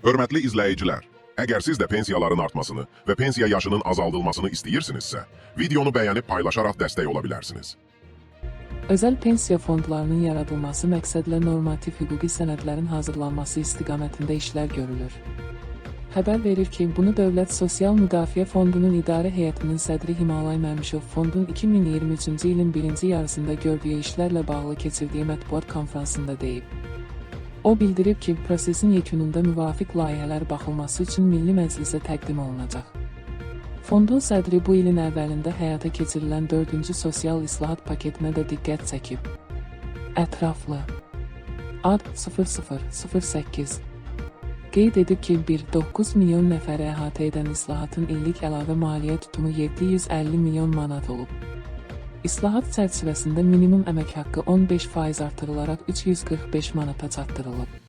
Hörmətli izləyicilər, əgər siz də pensiyaların artmasını və pensiya yaşının azaldılmasını istəyirsinizsə, videonu bəyənib paylaşaraq dəstək ola bilərsiniz. Özəl pensiya fondlarının yaradılması məqsədlə normativ hüquqi sənədlərin hazırlanması istiqamətində işlər görülür. Xəbər verir ki, bunu Dövlət Sosial Müdafiə Fondunun İdarə Heyətinin sədri Himalay Məmişov fondun 2023-cü ilin birinci yarısında gördüyü işlərlə bağlı keçirdiyi mətbuat konfransında deyib. O bildirib ki, prosesin yekununda müvafiq layihələr baxılması üçün Milli Məclisə təqdim olunacaq. Fondun sədri bu ilin əvvəlində həyata keçirilən 4-cü sosial islahat paketinə də diqqət çəkib. Ətraflı. Ad 0008. Qeyd edib ki, 1,9 milyon nəfəri əhatə edən islahatın illik əlavə maliyyə tutumu 750 milyon manat olub. İslahat çərçivəsində minimum əmək haqqı 15% artırılaraq 345 manata çatdırılıb.